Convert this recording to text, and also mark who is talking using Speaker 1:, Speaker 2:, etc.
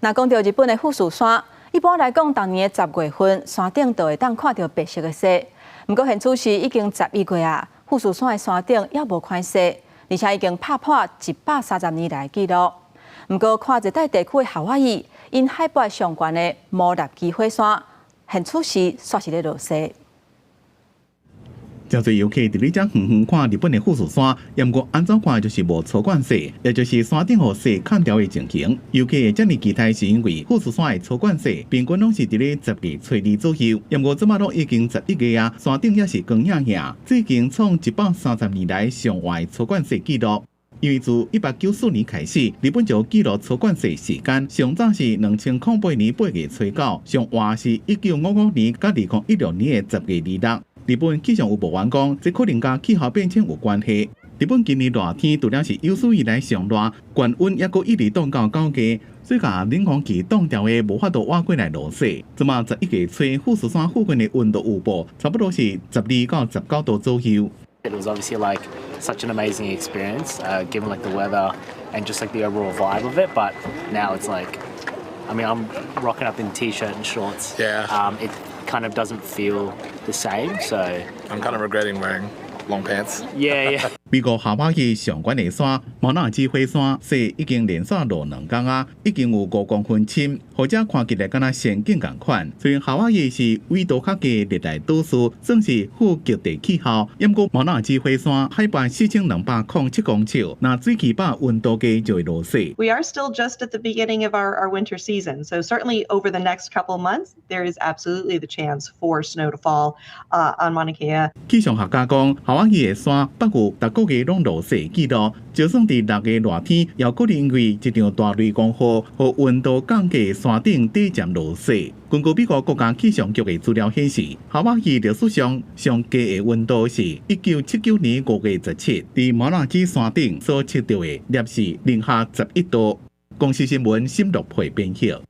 Speaker 1: 若講著日本的富士山，一般來講，逐年的10月份，山頂就會當看著白色的雪。毋過現此時已經11月啊，富士山的山頂猶無看雪，而且已經拍破130年來的紀錄。毋過看熱帶地區的夏威夷，𪜶海拔上懸的摩納基火山，現此時煞是咧落雪。
Speaker 2: 誠濟遊客佇咧遮遠遠看日本的富士山，毋過按怎看就是無草冠雪，也就是山頂予雪崁牢的情形。遊客會遮爾期待，是因為富士山的草冠雪平均攏是佇咧10月初二左右，毋過這馬攏已經11月啊，山頂猶是光影影，最近創130年來上晚的草冠雪紀錄。因為自1894年開始，日本就記錄草冠雪時間，上早是2008年8月初九，上晚是1955年佮2016年的10月26。日本氣象預報員講，這可能佮氣候變遷有關係。日本今年熱天除了是有史以來上熱，懸溫猶閣一直凍到9月，所以共冷空氣凍牢的無法度倚過來落雪。這馬11月初，富士山附近的溫度預報差不多是12到19度左右。
Speaker 3: It was obviously like such an amazing experience, given like the weather and just like the overall vibe of it. But now it's like, I mean, I'm rocking up in t-shirt and shorts. It kind of doesn't feel the same. So
Speaker 4: I'm kind of regretting wearing long pants.
Speaker 3: Yeah.
Speaker 2: 美國夏威夷上懸的山摩納基火山，雪已經連續落2工啊，已經有5公分深，予遮看起來敢若仙境仝款。雖然夏威夷是緯度較低熱帶島嶼，算是副極地氣候，毋過摩納基火山海拔4207公尺，若水氣飽溫度低就會落雪。
Speaker 5: We are still just at the beginning of our winter season, so certainly over the next couple months, there is absolutely the chance for snow to fall on Mauna Kea.
Speaker 2: 氣象學家講，夏威夷的山北有逐個月攏落雪記錄，就算佇6月熱天，也可能因為一場大雷公雨，予溫度降低，山頂短暫落雪。根據美國國家氣象局的資料顯示，夏威夷歷史上上低的溫度是1979年5月17，佇摩納基山頂所測著的攝氏零下11度。公視新聞沈樂佩編譯。